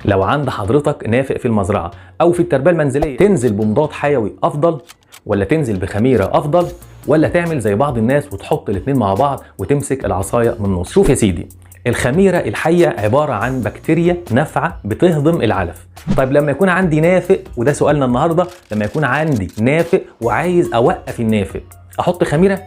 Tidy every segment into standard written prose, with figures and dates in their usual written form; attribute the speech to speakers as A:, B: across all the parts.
A: لو عند حضرتك نافق في المزرعة او في التربية المنزلية، تنزل بمضاد حيوي افضل ولا تنزل بخميره افضل، ولا تعمل زي بعض الناس وتحط الاثنين مع بعض وتمسك العصاية من النص؟ شوف يا سيدي، الخميره الحية عبارة عن بكتيريا نافعة بتهضم العلف. طيب لما يكون عندي نافق، وده سؤالنا النهارده، لما يكون عندي نافق وعايز اوقف النافق، احط خميره؟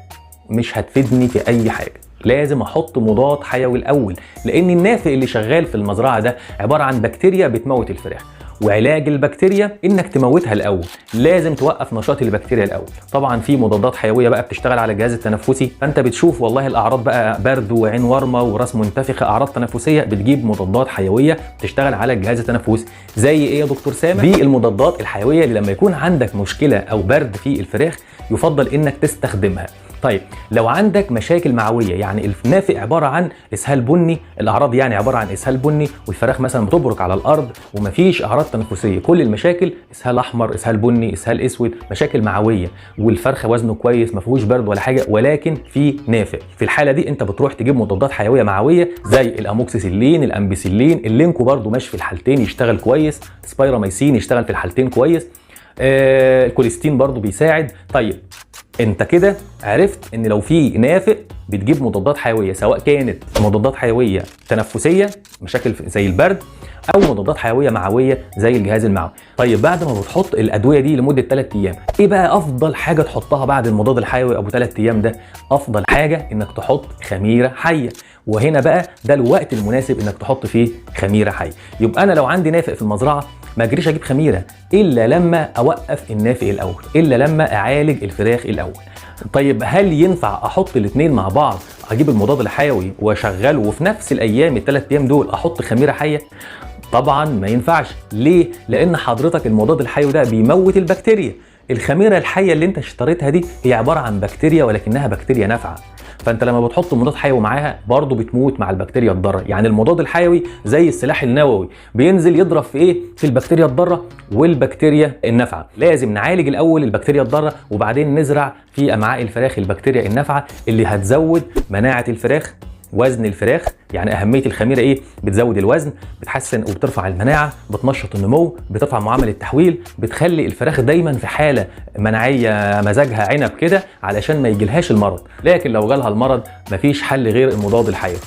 A: مش هتفيدني في اي حاجة. لازم احط مضاد حيوي الاول، لان النافق اللي شغال في المزرعة ده عبارة عن بكتيريا بتموت الفراخ، وعلاج البكتيريا انك تموتها الاول. لازم توقف نشاط البكتيريا الاول. طبعا في مضادات حيوية بقى بتشتغل على الجهاز التنفسي، فانت بتشوف والله الاعراض بقى برد وعين ورمه وراس منتفخه، اعراض تنفسية، بتجيب مضادات حيوية تشتغل على الجهاز التنفسي. زي ايه يا دكتور سامح؟ دي المضادات الحيوية اللي لما يكون عندك مشكلة او برد في الفراخ يفضل انك تستخدمها. طيب لو عندك مشاكل معويه، يعني النافق عبارة عن اسهال بني، الاعراض يعني عبارة عن اسهال بني، والفراخ مثلا بتبرك على الارض ومفيش اعراض تنفسية، كل المشاكل اسهال احمر، اسهال بني، اسهال اسود، مشاكل معويه، والفرخه وزنه كويس ما فيهوش برد ولا حاجة، ولكن في نافق. في الحالة دي انت بتروح تجيب مضادات حيوية معويه زي الاموكسيسيلين، الامبيسيلين، اللينكو برضو ماشي في الحالتين يشتغل كويس، سبايراميسين يشتغل في الحالتين كويس، الكوليستين برضو بيساعد. طيب انت كده عرفت ان لو في نافق بتجيب مضادات حيوية، سواء كانت مضادات حيوية تنفسية مشاكل زي البرد، او مضادات حيوية معويه زي الجهاز المعوي. طيب بعد ما بتحط الادوية دي لمدة 3 ايام، ايه بقى افضل حاجة تحطها بعد المضاد الحيوي ابو 3 ايام ده؟ افضل حاجة انك تحط خميره حيه، وهنا بقى ده الوقت المناسب انك تحط فيه خميره حيه. يبقى انا لو عندي نافق في المزرعة ما اجريش اجيب خميره الا لما اوقف النافق الاول، الا لما اعالج الفراخ الاول. طيب هل ينفع احط الاثنين مع بعض، اجيب المضاد الحيوي واشغله وفي نفس الايام الثلاث ايام دول احط خميره حيه؟ طبعا ما ينفعش. ليه؟ لان حضرتك المضاد الحيوي ده بيموت البكتيريا. الخميره الحية اللي انت اشتريتها دي هي عبارة عن بكتيريا، ولكنها بكتيريا نافعة، فانت لما بتحط مضاد حيوي معاها برضه بتموت مع البكتيريا الضارة. يعني المضاد الحيوي زي السلاح النووي، بينزل يضرب في ايه؟ في البكتيريا الضارة والبكتيريا النافعة. لازم نعالج الاول البكتيريا الضارة، وبعدين نزرع في امعاء الفراخ البكتيريا النافعة اللي هتزود مناعة الفراخ، وزن الفراخ. يعني اهمية الخميره ايه؟ بتزود الوزن، بتحسن وبترفع المناعة، بتنشط النمو، بترفع معامل التحويل، بتخلي الفراخ دايما في حاله مناعية مزاجها عنب كده علشان ما يجيلهاش المرض. لكن لو جالها المرض مفيش حل غير المضاد الحيوي.